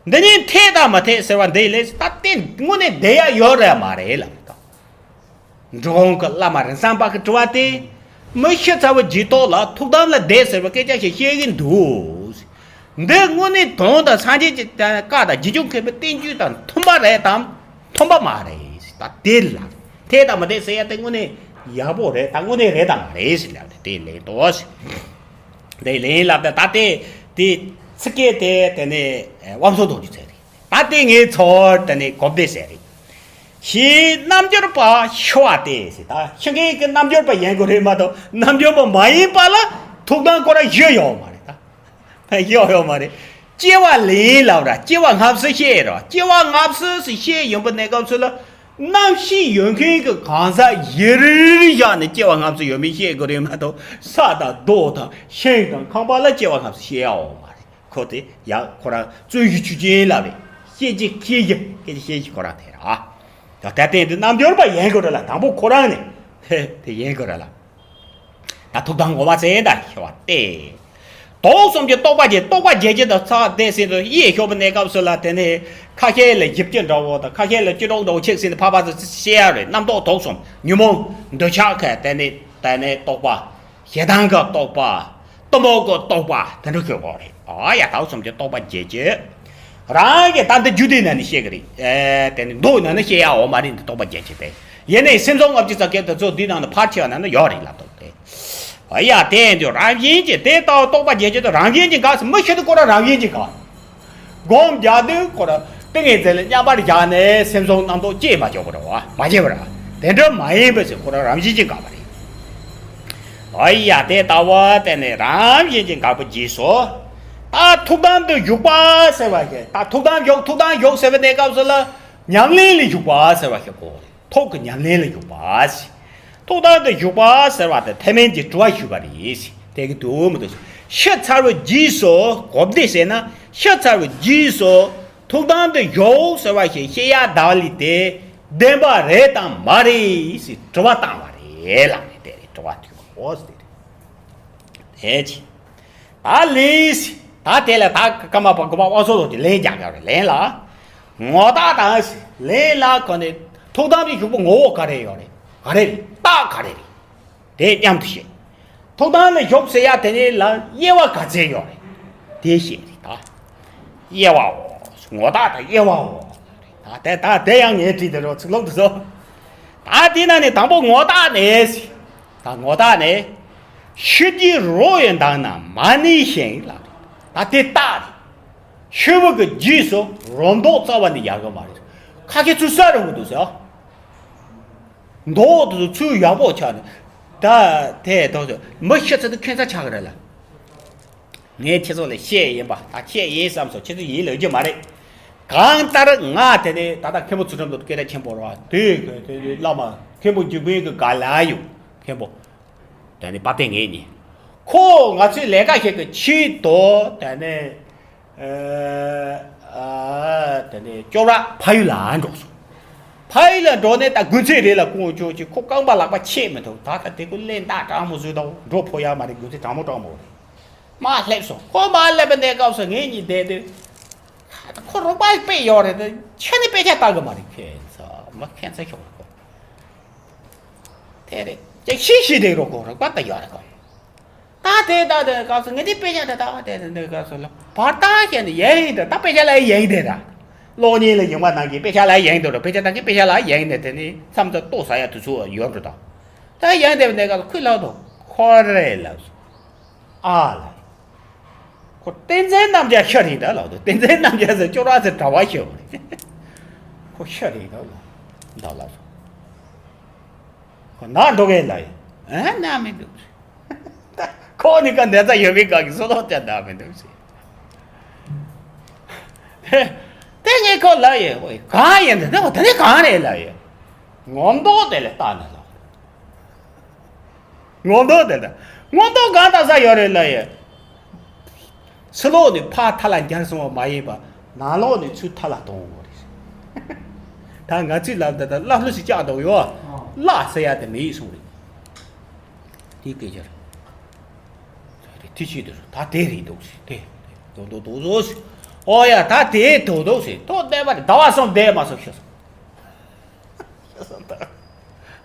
འདི་ཉིད་འཐད་དང་མི་འཐད་ཟེར་བ་འདི་ལས་ད་དེ་དངོས་གནས་བསྡད་ཡ་ཡོད་རེད་མ་རེད་ལབ་ད། འགྲོ་འོང་གི་བླ་མ་རིན་བཟང་པ་གི་དྲི་བ་དེ། མི་ཤི་ཚར་བའི་རྗེས་ཐོག་ལ་ཐུགས་དམ་ལ་བསྡད་ཟེར་བའི་སྐད་ཆ་ཞིག་བཤད་ཀྱི་འདུག། འདི་དངོས་གནས་དོན་དང་སངས་རྒྱས་ཀྱི་བཀའ་དང་རྗེ་བཙུན་མཁས་པའི་བསྟན་བཅོས་དང་མཐུན་པ་རེད་དམ་མཐུན་པ་མ་རེད་ཟེར། ད་དེ་ལ་འཐད་དང་མི་འཐད་ཟེར་ཡ་དེ་དངོས་གནས་ཡག་པོ་རེད་དང་དངོས་གནས་རེད་དང་མ་རེད་ཟེར་ལབ་དེ་ལན་དོ་ཟེར། དེ་ལན་ལབ་ད་ད་དེ་དེ་ཚིག་སྐད་དེ་དེ་ནས་དབང་སོ་རྡོ་རྗེ་ཚེ་རེད། ད་དེ་ངའི་ཚོར་དེ་ནས་གོ་བདེ་ཟེར་རེད། ཞེས་རྣལ་འབྱོར་པ་ཤི་བ་སྟེ་ཟེར། ད་ཤི་མཁན་གྱི་རྣལ་འབྱོར་པ་ཡིན་དགོས་རེད་མ་གཏོགས་རྣལ་འབྱོར་པ་མ་ཡིན་པ་ལ་ཐུགས་དམ་སྐོར་ར་ཞུ་ཡོད་མ་རེད་ད། ཡོད་ཡོད་མ་རེད། སྐྱེ་བ་ལེན་ལབ་ར་སྐྱེ་བ་སྔ་ཕྱི་བཤད་ར། སྐྱེ་བ་སྔ་ཕྱི་ཟེར་བཤད་ཡོང་པ་གནས་སྐབས་སུ་ལ་རྣམ་ཤེས་ཡོད་མཁན་གྱི་གང་ཟག་གཞི་རིལ་བཞག་ནས་སྐྱེ་བ་སྔ་ཕྱི་ཡོད་མེད་བཤད་དགོས་རེད་མ་གཏོགས་ས་དང་རྡོ་དང་ཤིང་དང་ཁང་པ་ལ་སྐྱེ་བ་སྔ་ཕྱི་བཤད་ཡ་ཡོད་མ་རེད། ཁོ་དེ་ཡང་ཁོ་རང་བརྩོན་ཤུགས་ཆུ་ཅན་ལབ་རེད། ཤེས་བྱེད་ཤེས་བྱེད་སྐད་ཆ་ཤེས་བྱེད་ཁོ་རང་དེ་ར། ད་ལྟ་དེ་འདི་རྣལ་འབྱོར་པ་ཡིན་དགོས་ར་ལ་དང་པོ་ཁོ་རང་ནས་དེ་ཡིན་དགོས་ར་ལ། ད་ཐུགས་དམ་སྒོམ་པ་ཚེ་ད་ཤི་བ་སྟེ། དོགས་གསུམ་གྱི་རྟོག་པ་བརྒྱད། རྟོག་པ་བརྒྱད་ཀྱི་ད་ཚ་དེ་ཟེར་དུས་གཡས་ཤོག་པའི་གནས་སྐབས་སུ་ལ་དེ་ནས་ཁ་ཤས་ལ་བཞི་བཅུ་འདྲ་བོ་དང་ཁ་ཤས་ལ་བཅུ་དྲུག་འདྲ་བོ་ཆགས་ཟིན་ནས་ཕར་ཕར་ཚུར་བཤད་ཡ་རེད། རྣམ་རྟོག་དོགས་གསུམ་ཉོན་མོངས་འདོད་ཆགས་ཁ་དེ་ནས་དེ་ནས་རྟོག་པ། ཞེ་སྡང་གི་རྟོག་པ། གཏི་མུག་གི་རྟོག་པ་དེ་འདྲ་ཤོད་དགོས་རེད། ཨ་ཡ་དག་གསུམ་གྱི་རྟོག་པ་བརྒྱད་ཀྱི། རང་གི་ད་འདི་རྒྱུད་སྡེ་ནང་ནས་བཤད་གི་རེད། ཨེ་དེ་ནི་མདོ་ནང་ན་བཤད་ཡ་འོ་མ་རེད། འདི་རྟོག་པ་བརྒྱད་ཀྱི་དེ་ཡིན་ནའི་སེམས་ཙམ་ལྔ་བཅུ་རྩ་བརྒྱད་དེ་ཚོ་འདི་ནང་ན་ཕལ་ཆེ་བ་ནང་ན་ཡོད་རེད་ལབ་འདུག་སྟེ། ཨ་ཡ་དེ་འདི་རང་བཞིན་གྱིས་དེ་ལྟ་བུ་རྟོག་པ་བརྒྱད་ཀྱི་དེ་རང་བཞིན་གྱིས་འགག་ཟེར། མི་ཤི་དུས་ཁོ་རང་རང་བཞིན་གྱིས་འགག་སྒོམ་རྒྱག་དུས་ཁོ་རང་ཏིང་ངེ་འཛིན་ལ་མཉམ་པར་བཞག་ནས་སེམས་ཙམ་རྣམ་རྟོག་སྐྱེས་མ་ཆོག་གི་རེད་བ། མ་སྐྱེས་པ་རེད། དེ་འདྲ་མ་ཡིན་པ་ཟེར་ཁོ་རང་རང་བཞིན་གྱིས་འགག་པ་རེད། ཨ་ཡ་དེ་ལྟ་བུ་དེ་ནི་རང་བཞིན་གྱིས་འགག་པ་རྗེས་སུ། ད་ཐུགས་དམ་དུ་བཞུགས་པ་ཟེར་བ་ཞིག་ད་ཐུགས་དམ་བཞུགས་ཐུགས་དམ་བཞུགས་ཟེར་བའི་གནས་སྐབས་སུ་ལ་ཉམས་ལེན་ལ་བཞུགས་པ་ཟེར་བ་ཞིག་གོ། ཐུགས་ཀྱི་ཉམས་ལེན་ལ་བཞུགས་པ་ཟེར། ཐུགས་དམ་དུ་བཞུགས་པ་ཟེར་བ་དེ་ཐེག་དམན་གྱི་དྲི་བ་ཞུས་པ་རེད་ཟེར། དེ་གི་དུ་མི་འདུག་ཟེར། ཤི་ཚར་བའི་རྗེས་སུ་གོ་བདེ་ཟེར་ན་ཤི་ཚར་བའི་རྗེས་སུ་ཐུགས་དམ་དུ་བཞུགས་ཟེར་བ་ཞིག་བཤད་ཡ་ད་ལི་དེ་བདེན་པ་རེད་དམ་མ་རེད་ཟེར་དྲི་བ་བཏང་བ་རེད་ལབ་ནས་དེ་རེད་དྲི་བ་དུས་པ་འོ་ཟེར་དེ་རེད། དེ་ཅི། ད་ལིས། ད་དེ་ལ་ད་ཀརྨ་པ་དགོན་པ་དབང་ཕྱུག་ཚོ་དེ་ལན་རྒྱག་ཡོད་རེད་ལན་ལ། ངོ་རྟགས་དང་ལན་ལ་གོ་ནས་ཐུགས་དམ་གྱི་བཞུགས་པ་ངོ་བོ་ག་རེ་ཡོད་རེད་ག་རེ་རེད་རྟགས་ག་རེ་རེད། དེ་མཉམ་དུ་བཤད། ཐུགས་དམ་ལ་བཞུགས་ཟེར་ཡ་དེ་ནི་ལ་དབྱེ་བ་ག་ཚད་ཡོད་རེད། དེ་བཤད་རེད་ད། དབྱེ་བའོ། ངོ་རྟགས་དང་དབྱེ་བའོ། ད་དེ་ད་དེ་ཡང་ངས་བྲིས་དེ་རོ་ཚིག་ལོག་ཏུ་བཟོ། ད་དེ་ན་ནི་དང་པོ་ངོ་རྟགས་ནས། ད་ངོ་རྟགས་ནས། ཤི་རྗེས་རོ་ཡི་མདངས་ན་མ་ནི་ཞིང་ལ། ད་དེ་རྟགས་རེད། ཤི་བ་གི་རྗེས་སུ་རོ་མདོག་རྩ་བ་ནས་ཡག་གི་མ་རེད། ཁ་ཁྱེད་ཚོས་ཟ་རུང་གི་འདུག་ཟེར། མདོག་དེ་ཚོ་ཚུལ་ཡག་པོ་ཆགས་ནས། ད་དེ་དོག་ཚོ་མི་ཤི་ཚེ་དུ་ཁྱད་མཚར་ཆགས་གི་རེད་ལ། ངས་ཁྱེད་ཚོ་ལ་བཤད་ཡིན་པ་ད་བཤད་ཡིན་བསམ་སོང་ཁྱེད་ཚོ་ཡིད་ལ་རྒྱུ་མ་རེད། གང་ལྟར་ང་དེ་ནས་ད་ལྟ་མཁན་པོ་ཚུལ་ཁྲིམས་དང་སྐད་གྲགས་ཆེན་པོ་རེད་བ་དེ་དེ་བླ་མ་མཁན་པོ་འཇིགས་མེད་ཀྱི་ག་ལ་ཡོད་མཁན་པོ། དེ་ནས་དཔལ་ལྡན་ངེད་གཉིས། ཁོ་ང་ཚོའི་ལས་ཀ་ཞིག་གི་ཆེད་དུ་དེ་ནས་ཨ་དེ་ནས་ཅོག་ར་ཕ་ཡུལ་ལ་འགྲོ་སོང་། ཕ་ཡུལ་ལ་འགྲོ་ནས་ད་དགུན་ཚེས་རེ་ལ་ཀུང་ཅོ་ཅི་ཁོ་རྐང་པ་ལག་པ་ཆད་མི་ཐུབ་ད་ལྟ་དེ་ཁོ་གླེན་རྟགས་དྲང་མོ་བཟོས་དང་འགྲོ་ཕོ་ཡ་མ་རེད་དགུན་ཚེས་དྲང་མོ་དྲང་མོ་རེད། མ་སླེབས་སོང་ཁོ་མ་སླེབས་པའི་གནས་སྐབས་སུ་ངེད་གཉིས་བསྡད་དུས། ཁོ་རོགས་པ་དཔེ་ཡོད་རེད་དེ་ཁྱེད་ནི་དཔེ་ཆ་ལྟ་གི་མ་རེད་ཁྱེད་ཚ་མ་ཁྱེད་ཚ་ཤོག་ཁོ། དེ་རེད་ཅེ་ཤི་ཤི་དེ་རོགས་གོ་རོགས་པ་ད་ཡོད་རེད་གོ། ད་དེ་ད་དེ་སྐབས་སུ་ངེད་དེ་དཔེ་ཆ་དེ་ད་དེ་དེ་འདི་སྐབས་སུ་ལ་བར་ད་ཁྱེད་ནི་ཡིན་དེ་ད་དཔེ་ཆ་ལ་ཡིན་དེ་ད། གློག་བརྙན་ལ་ཡོང་བ་ནང་གི་དཔེ་ཆ་ལ་ཡིན་དེ་རོགས་དཔེ་ཆ་ནང་གི་དཔེ་ཆ་ལ་ཡིན་དེ་དེ་ནི་མཚམས་ཚ་ལྟོ་ཟ་ཡ་དུས་ཚོད་ཡོད་འགྲོ་ད། ད་ཡང་དེ་བ་འདི་ག་ཁུ་ལག་ཏུ་ཁོ་རེ་ལགས་སོ། ཨ་ལ། ཁོ་བསྟན་འཛིན་རྣམ་རྒྱལ་ཤ་རིག་ད་ལགས་ཏུ་བསྟན་འཛིན་རྣམ་རྒྱལ་ཟེར་ཅོ་ར་ཟེར་གྲྭ་བ་ཤོད་རེད། ཁོ་ཤ་རིག་ད་ལགས་ད་ལགས་སོ། ཁོ་ན་འགྲོ་གི་ལ་ཡི་ཨ་ན་མི་འདུག་ད་ཁོ་ནི་ཀ་འདི་ཚ་ཡོད་མི་ག་གི་སོ་ལོ་ཅན་ད་མི་འདུག་ཟེར། དེ་ངས་ཁོ་ལ་ཡི་ཨོ་ཡི་གང་ཡིན་འདི་འདི་ཁོ་དེ་ནི་གང་རེད་ལ་ཡི། ངོ་མདོག་དེ་ལས་ལྟ་ན་ལ། ངོ་མདོག་དེ་ལྟ། ངོ་མདོག་གང་ལྟ་ས་ཡོད་རེད་ལ་ཡི། ཕྱི་ལོགས་ནས་ཕར་ཐ་ལ་འགྱར་སོང་བ་མ་ཡིན་པ་ནང་ལོགས་ནས་ཚུར་ཐ་ལ་གཏོང་བ་རེད། ད་ང་ཚོའི་ལམ་དེ་ད་བླ་ལྷུ་ཞིག་བཅག་འདུག་ཡོད། བླ་ཟེར་ཡ་དེ་མི་ཡིག་སོང་རེད། དེའི་སྐད་ཆ་རེད། དེ་ཆེད་དུ་ད་དེ་རེད་འདུག་ཟེར་དེ་དོ་དོ་དོ་དོ་ཟེར། ཨོ་ཡ་ད་དེ་དོ་དོ་ཟེར་ཐོག་བསྡད་པ་རེད་ཟླ་བ་གསུམ་བསྡད་མ་སོང་ཤི་སོང་། ཤི་སོང་ད།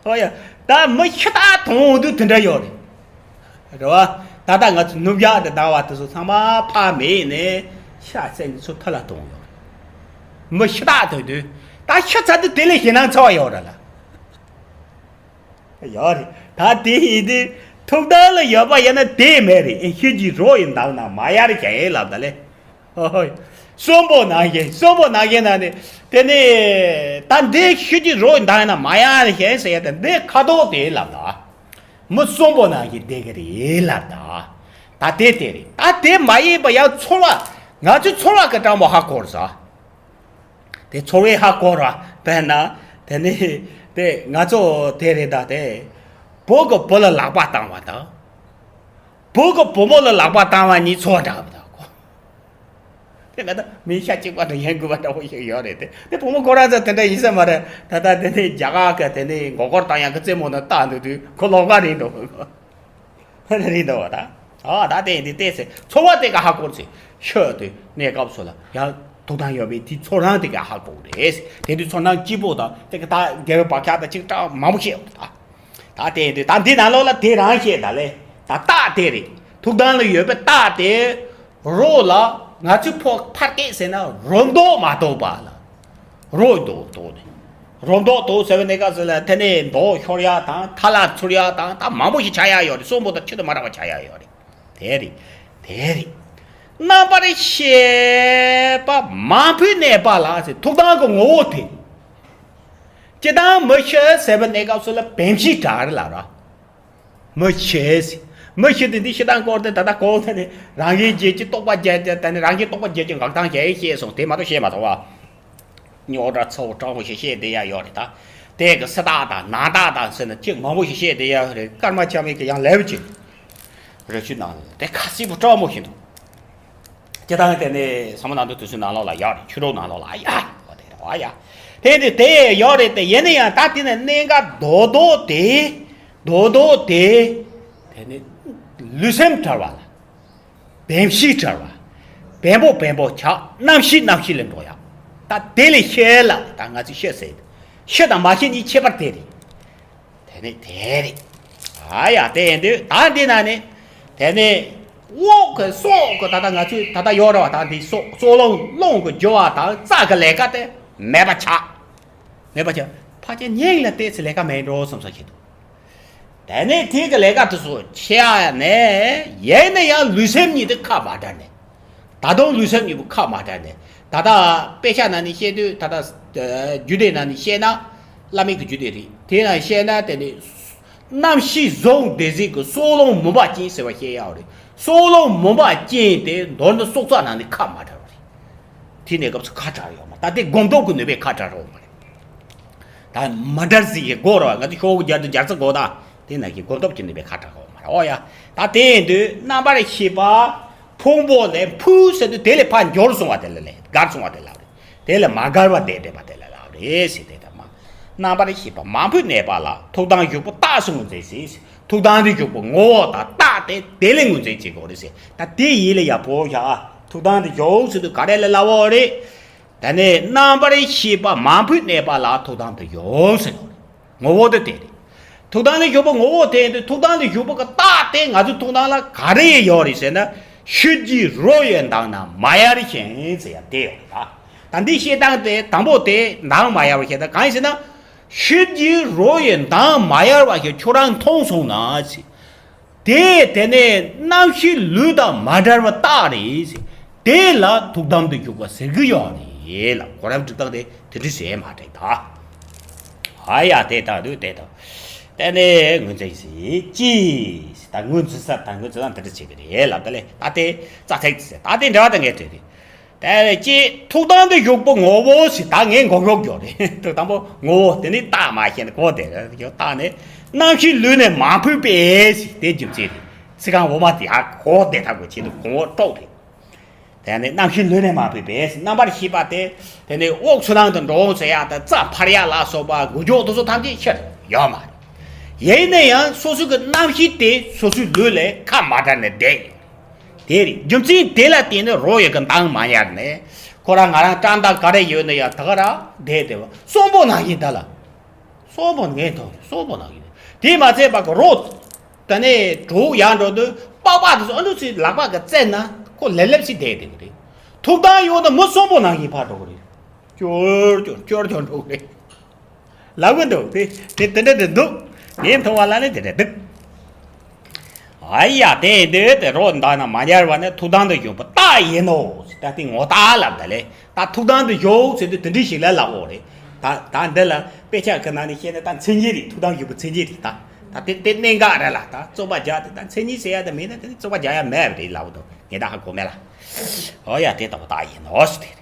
ཨོ་ཡ་ད་མི་ཤི་ད་མཐོང་འོང་དུས་དེ་འདྲ་ཡོད་རེད། རེད་བ། ད་ལྟ་ང་ཚོ་ནུབ་ཡག་དེ་ཟླ་བ་དེ་ཚོ་ཚང་མ་ཕ་མེད་ནས་ཤ་ཟས་ནས་ཚུར་ཐ་ལ་གཏོང་ཡོད་རེད། མི་ཤི་ད་དོ་དུས་ད་ཤི་ཚར་དུས་དེ་ལས་ཞེད་སྣང་ཚ་བ་ཡོད་རེད་ལ། ཡོད་རེད། ད་དེ་ཡིན་དུས་ཐུགས་དམ་ལ་ཡོད་པ་ཡིན་ན་དེ་མེད་རེད་ཨེ་ཤི་གྱི་རོ་ཡི་མདངས་ན་མ་ཡར་བཞག་ཡིན་ལབ་ད་ལེ། ཧོ་ཧོ། གསོན་པོ་ནང་བཞིན་གསོན་པོ་ནང་བཞིན་ན་ནི་དེ་ནི་ད་འདི་ཤི་གྱི་རོ་ཡི་མདངས་ན་མ་ཡར་བཞག་ཟེར་ཡ་དེ་འདི་ཁ་དོག་དེ་ལབ་ད། མི་གསོན་པོ་ནང་བཞིན་བསྡད་ཀྱི་རེད་ལབ་ད། ད་དེ་དེ་རེད་ད་དེ་མ་ཡིན་པ་ཡང་ཚོར་བ། ང་ཚོའི་ཚོར་བ་གི་གྲངས་པོ་ཧ་གོ་རེད་ཟ། དེ་ཚོར་བས་ཧ་གོ་ར་དཔེར་ན། དེ་ནི། དེ་ང་ཚོ་དེ་རེད་ད་དེ། བུ་གི་བུ་ལ་ལག་པ་བཏང་བ་དང་། བུ་གི་བུ་མོ་ལ་ལག་པ་བཏང་བ་གཉིས་ཚོར་བ་འདྲ་བ་དང་གོ། དེ་ང་ད་མི་ཤ་གཅིག་པ་དང་ཡན་དགུ་པ་འདྲ་བོ་ཞིག་ཡོད་རེད་དེ། དེ་བུ་མོ་ཁོ་རང་ཚོ་དེ་འདྲ་ཡིན་ས་མ་རེད་ད་ད་དེ་ནི་རྒྱ་གར་གི་དེ་ནི་མགོ་སྐོར་བཏང་ཡག་གི་རྩེད་མོ་ནང་བཏགས་འདུག་དུས་ཁོ་ལོག་ག་རེད་འདུག་རེད་འདུག་བ་ད། ཨ་ད་དེ་ཡིན་དེ་ཏེ་ཚེ་ཚོར་བ་དེ་ག་ཧ་གོ་ཚེ་ཤོད་དེ་གནས་སྐབས་སུ་ལ་ཡང་ཐུགས་དམ་ཡོད་པའི་དེ་ཚོར་རང་དེ་ག་ཧ་གོ་རེད། དེ་དུས་ཚོར་སྣང་སྐྱིད་པོ་དང་དེ་ག་ད་དགེ་བའི་བག་ཆགས་དང་ཅིག་ཀྲག་མང་པོ་བཤད་འོ་ད། ད་དེ་ཡིན་དེ་ད་འདི་ནང་ལོགས་ལ་དེ་རང་བཤད་ད་ལེ། ད་རྟགས་དེ་རེད། ཐུགས་དམ་ལ་ཡོད་པའི་རྟགས་དེ། རོ་ལ་ང་ཚོའི་ཕོ་ཕར་སྐད་ཟེར་ན་རོ་མདོག་མ་གཏོགས་པ་ལ། རོ་མདོག་མདོག་ནི། རོ་མདོག་མདོག་ཟེར་བའི་གནས་སྐབས་སུ་ལ་དེ་ནས་མདོག་ཤོར་ཡག་དང་ཐ་ལ་ཚུར་ཡག་དང་ད་མང་པོ་ཞིག་ཆགས་ཡག་ཡོད་རེད། གསོན་པོ་དང་ཆུ་དང་མ་འདྲ་བ་ཆགས་ཡག་ཡོད་རེད། དེ་རེད། དེ་རེད། རྣམ་པར་ཤེས་པ་མ་བུད་གནས་པ་ལ་ཟེར་ཐུགས་དམ་གྱི་ངོ་བོ་དེ། སྤྱི་དང་མི་ཤི་ཟེར་བའི་གནས་སྐབས་སུ་ལ་བེམ་ཤེས་གྲགས་རེད་ལ་ར། མི་ཤེས། མི་ཤེས་དེ་འདི་ཤི་དང་སྐོར་དེ་ད་ལྟ་གོང་དེ་ནི་རང་གི་རྒྱལ་གྱི་རྟོགས་པ་རྒྱལ་ཏེ་ད་ནི་རང་གི་རྟོགས་པ་རྒྱལ་གྱི་འགག་སྟངས་ཞེས་ཤེས་སོང་དེ་མ་གཏོགས་ཤེས་མ་སོང་བ། ཉོག་དྲ་ཚ་བོ་དྲང་བོ་ཞིག་བཤད་བསྡད་ཡ་ཡོད་རེད་ད། དེ་གི་སི་རྟགས་དང་ནང་རྟགས་དང་ཟེར་ན་ཅིག་མང་པོ་ཞིག་བཤད་བསྡད་ཡ་རེད། ཀརྨ་ཆགས་མེད་ཀྱི་ཡང་ལེབ་ཅིག་རི་ཆུ་ནང་ལ་དེ་ཁ་སིབ་པོ་སྤྲོ་མོ་ཞིག་འདུག་དེ་དང་དེ་ནས་ས་མོ་ནང་དུ་དུས་ཚོད་ནང་ལོགས་ལ་ཡོད་རེད། ཆུ་རོགས་ནང་ལོགས་ལ་ཡ་ཡོད་དེ་རེད་བ་ཡ། དེ་དེ་དེ་ཡོད་རེད་དེ། ཡིན་ན་ཡང་ད་དེ་ནས་གནད་འགག་རྡོག་རྡོག་དེ་རྡོག་རྡོག་དེ་དེ་ནས་ལུས་སེམས་བྲལ་བ་ལ། བེམ་ཤེས་བྲལ་བ། བེམ་པོ་བེམ་པོ་ཆགས། རྣམ་ཤེས་རྣམ་ཤེས་ལ་འགྲོ་ཡག་ད་དེ་ལས་ཤེས་ལ་ད་ང་ཚོས་ཤེས་ཟེར། ཤེས་དང་མ་ཤེས་གཉིས་ཁྱད་པར་དེ་རེད། དེ་ནི་དེ་རེད། ཨ་ཡ་དེ་ཡིན་དུས་ད་འདི་ན་ནི་དེ་ནི་འོག་གི་སྲོག་གི་ད་ལྟ་ང་ཚོས་ད་ལྟ་ཡོད་རེད་བ། ད་འདི་སྲོག་སྲོག་རླུང་རླུང་གི་རྒྱུ་བ་དང་རྩ་གི་ལས་ཀ་དེ་མེད་པ་ཆགས། མེད་པ་ཆགས། ཕལ་ཆེར་སྙིང་ལ་བལྟས་ཚེ་ལས་ཀ་མེད་འགྲོ་བསམ་ས་ཞིག་འདུག་དེ་ནས་དེ་གི་ལས་ཀ་དེ་ཚོ་བྱས་ནས་ཡིན་ན་ཡང་ལུས་སེམས་གཉིས་དེ་ཁ་མ་བྲལ་ནས། ད་དུང་ལུས་སེམས་གཉིས་པོ་ཁ་མ་བྲལ་ནས། ད་ལྟ་དཔེ་ཆ་ནང་ནས་བཤད་དུས་ད་ལྟ་ཨ་རྒྱུད་སྡེ་ནང་ནས་བཤད་ན། བླ་མེད་ཀྱི་རྒྱུད་སྡེ་རེད། དེ་ནང་བཤད་ན་དེ་ནས་རྣམ་ཤེས་བཟུང་བདེ་གཟུགས་ཀྱི་སྲོག་རླུང་མུན་པ་ཅན་ཟེར་བ་བཤད་ཡག་རེད། སྲོག་རླུང་མུན་པ་ཅན་དེ་མདོར་ན་སྲོག་རྩ་ནང་ནས་ཁ་མ་བྲལ་བ་རེད། དེ་གནས་སྐབས་སུ་ཁ་བྲལ་ཡོད་མ་རེད། ད་དེ་སྒོམ་སྟོབས་ཀྱི་ནུས་པས་ཁ་བྲལ་ཡོད་མ་རེད། ད་མ་བྲལ་ཟེར་གྱི་སྒོ་རེད་བ། ང་ཚོ་ཤོག་གུ་སྦྱར་དུས་སྦྱར་ཚེ་སྒོ་དང་དེ་ནང་གི་སྒོམ་སྟོབས་ཀྱི་ནུས་པས་ཁ་བྲལ་ཡོད་མ་རེད། ཨོ་ཡ། ད་དེ་ཡིན་དུས་རྣམ་པར་ཤེས་པ་ཕུང་པོ་ལས་འཕོས་ཟེར་དུས་དེ་ལས་ཕར་འབྱོར་སོང་བ་དེ་ལ་ལས་བརྒལ་སོང་བ་དེ་ལ་རེད། དེ་ལས་མ་བརྒལ་བར་བསྡད་བསྡད་པ་དེ་ལ་ལབ་རེད་ཟེར། དེ་ལྟར་མ། རྣམ་པར་ཤེས་པ་མ་འཕོས་གནས་པ་ལ་ཐུགས་དམ་བཞུགས་པ་རྟགས་སུ་ངོས་འཛིན་ཟེར། ཐུགས་དམ་དུ་བཞུགས་པ་ངོ་བོ་དང་རྟགས་དེ་དེ་ལས་ངོས་འཛིན་བྱེད་དགོས་རེད་ཟེར། ད་དེ་ཡིད་ལ་ཡག་པོ་བཞག་ཨ། ཐུགས་དམ་དུ་བཞུགས་ཟེར་དུས་ག་རེ་ལ་ལབ་པ་རེད། དེ་ནས་རྣམ་པར་ཤེས་པ་མ་འཕོས་གནས་པ་ལ་ཐུགས་དམ་དུ་བཞུགས་ཟེར་དགོས་རེད། ངོ་བོ་དེ་དེ་རེད། ཐུགས་དམ་དུ་བཞུགས་པ་ངོ་བོ་དེ་ཡིན་དུས་ཐུགས་དམ་དུ་བཞུགས་པ་གི་རྟགས་དེ་ང་ཚོའི་ཐུགས་དམ་ལ་ག་རེ་ཡོད་རེད་ཟེར་ན། ཤུལ་གྱི་རོ་ཡི་མདངས་རྣམས་མ་ཡལ་ཞིང་ཟེར་ཡ་དེ་ཡོད་རེད། ད་འདི་བཤད་སྟངས་དེ་དང་པོ་དེ་མདངས་མ་ཡལ་བ་བཤད་ད་གང་ཡིན་ཟེར་ན། ཤུལ་གྱི་རོ་ཡི་མདངས་མ་ཡལ་བ་ཞིག་ཁྱོད་རང་མཐོང་སོང་ན་ཟེར། དེ་དེ་ནས་རྣམ་ཤེས་ལུས་དང་མ་བྲལ་བ་རྟགས་རེད་ཟེར། དེ་ལ་ཐུགས་དམ་དུ་བཞུགས་པ་ཟེར་གི་ཡོད་རེད་ལ། གོ་རིམ་སྒྲིག་སྟངས་དེ་དེ་འདྲ་ཟེར་མ་དྲན་ད། ཨ་ཡ་དེ་དང་དུ་དེ་དང་། དེ་ནས་ངོས་འཛིན་ཟེར་ཅི། ད་ངོས་འཛིན་ས་དང་ངོས་འཛིན་ས་དེ་འདྲ་བྱེད་གི་རེད་ལབ་ད་ལེ། ད་དེ་རྩ་ཚིག་ཟེར། ད་དེ་འདྲ་བ་དང་ངས་དྲན་རེད། དེ་ཅི་ཐུགས་དམ་དུ་བཞུགས་པ་ངོ་བོ་ཟེར། ད་ངས་མགོ་གཡོག་གྱོ་རེད། ཐུགས་དམ་པོ་ངོ་བོ་དེ་ནི་རྟགས་མ་ཤེས་ནས་གོ་དེ་རེད་ཡོད་རྟགས་ནི། རྣམ་ཤེས་ལུས་ནས་མ་འཕོས་པས་ཟེར་དེ་རྒྱུ་མཚན་རེད། ཚིག་རྐང་འོག་མ་དེ་ཧ་གོ་བདེ་ཐབས་ཀྱི་ཆེད་དུ་གོང་འོག་དཀྲོག་རེད། དེ་ནི་རྣམ་ཤེས་ལུས་ནས་མ་འཕོས་པས་ཟེར། རྣམ་པར་ཤེས་པ་དེ་དེ་ནི་དབུགས་ཚུར་ནང་དུ་འགྲོ་འོང་ཟེར་ཡ་དང་རྩ་འཕར་ཡ་ལ་སོགས་པ་འགུལ་སྐྱོད་དེ་ཚོ་ཐམས་ཅད་ཕྱིར་ཡོད་མ་རེད། ཡིན་ན་ཡང་སོ་སོ་གི་རྣམ་ཤེས་དེ་སོ་སོའི་ལུས་ལས་ཁ་མ་བྲལ་ནས་བསྡད་ཡོད། དེ་རེད། རྒྱུ་མཚན་དེ་ལ་བརྟེན་ནས་རོ་ཡི་གི་མདངས་མ་ཡལ་ནས། ཁོ་རང་ང་རང་བཀྲག་མདངས་ག་རེ་ཡོད་ན་ཡང་ད་ག་རང་བསྡད་བསྡད་པ་གསོན་པོ་ནང་བཞིན་ད་ལ། གསོན་པོ་ངས་མཐོང་གསོན་པོ་ནང་བཞིན། དེ་མ་ཚད་པ་གི་རོ། ད་ནས་གྲོགས་ཡར་འགྲོ་དུས་པགས་པ་དེ་ཚོ་ཨ་འདྲ་ཚོའི་ལག་པ་གི་རྩེ་ན་ཁོ་ལེབ་ལེབ་ཞིག་བསྡད་བསྡད་གི་རེད། ཐུགས་དམ་ཡོད་ན་མི་གསོན་པོ་ནང་བཞིན་ཕར་འགྲོ་གི་རེད། ཅོར་ཅོར་ཅོར་ཅོར་འགྲོ་གི་རེད། ལབ་གི་འདུག་དེ་དེ་དེ་འདྲ་དེ་འདུག་ངས་མཐོང་བ་ལ་ནི་དེ་འདྲ་འདུག་ཨ་ཡ་དེ་འདི་དེ་རོ་མདངས་རྣམས་མ་ཡལ་བ་ནི་ཐུགས་དམ་དུ་བཞུགས་པ་རྟགས་ཡིན་ནོ། ད་དེ་ངོ་རྟགས་ལབ་ད་ལེ། ད་ཐུགས་དམ་དུ་བཞུགས་ཟེར་དུས་དེ་འདྲ་ཞིག་ལ་ལབ་འོ་རེད། ད་ད་འདི་ལ་དཔེ་ཆ་གི་ནང་ནས་བཤད་ན་ད་མཚན་ཉིད་རེད། ཐུགས་དམ་བཞུགས་པའི་མཚན་ཉིད་རེད་ད། ད་དེ་དེ་གནད་འགག་རེད་ལ། ད་རྩོད་པ་རྒྱག་དེ་ད་མཚན་ཉིད་ཟེར་ཡ་དེ་མེད་ན་དེ་ནི་རྩོད་པ་རྒྱག་ཡ་མེད་པ་རེད་ལབ་འདུག་ངས་ད་ཧ་གོ་མེད་ལ། ཨོ་ཡ་དེ་ལྟ་བུ་རྟགས་ཡིན་ནོ་ཟེར་དེ་རེད།